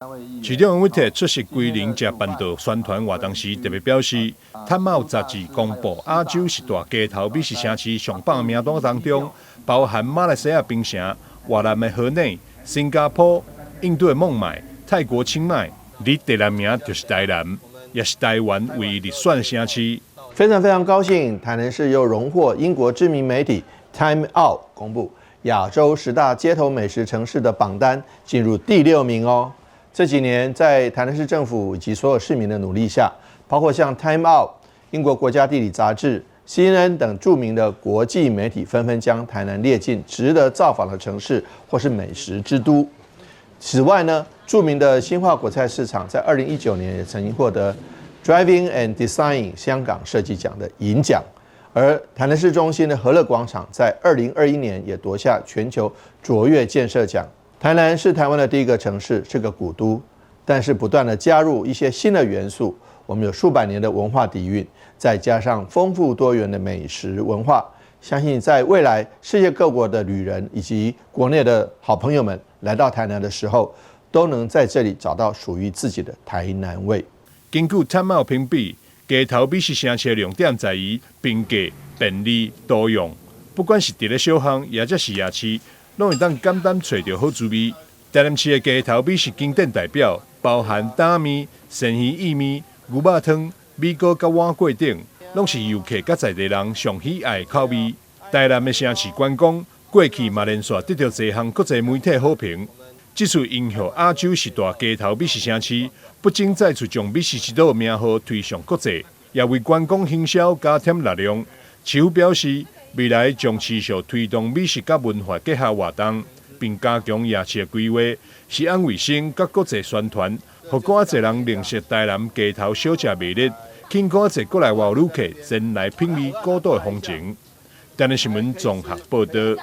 市長楊偉鐵出席歸仁食辦桌宣傳活動時，特別表示，探奧雜誌公布亞洲十大街頭美食城市上榜名單當中，包含馬來西亞檳城、越南的河內、新加坡、印度的孟買、泰國清邁，而第六名就是台南，也是台灣唯一入選城市。非常非常高興，台南市又榮獲英國知名媒體 Time Out 公布亞洲十大街頭美食城市的榜單，進入第六名哦。這幾年，在台南市政府以及所有市民的努力下，包括像 Time Out、英國國家地理雜誌、CNN 等著名的國際媒體，紛紛將台南列進值得造訪的城市或是美食之都。此外呢，著名的新化果菜市場在2019年也曾經獲得 Driving and Design 香港設計獎的銀獎，而台南市中心的和樂廣場在2021年也奪下全球卓越建設獎。台南是台灣的第一個城市，是個古都，但是不斷的加入一些新的元素。我們有數百年的文化底蘊，再加上豐富多元的美食文化，相信在未來世界各國的旅人以及國內的好朋友們來到台南的時候，都能在這裡找到屬於自己的台南味。根據探奧評比，街頭美食城市的亮點在於平價、便利、多樣，不管是佇咧小巷，抑或是夜市，攏會當簡單揣著好滋味。台南市的街頭美食經典代表，包含擔仔麵、鮮魚意麵、牛肉湯、米糕佮碗粿等，攏是遊客佮在地人上喜愛的口味。台南的城市觀光過去嘛連續得著濟項國際媒體好評。這次榮獲亞洲十大街頭美食城市，不僅再次將美食之都的名號推上國際，也為觀光行銷加添力量。市府表示，未來將持續推動美食佮文化結合活動，並加強夜市的規劃、食安衛生佮國際宣傳，予閣較濟人認識台南街頭小食魅力，吸引閣較濟國內外旅客前來品味古都的風情。台南新聞綜合報導。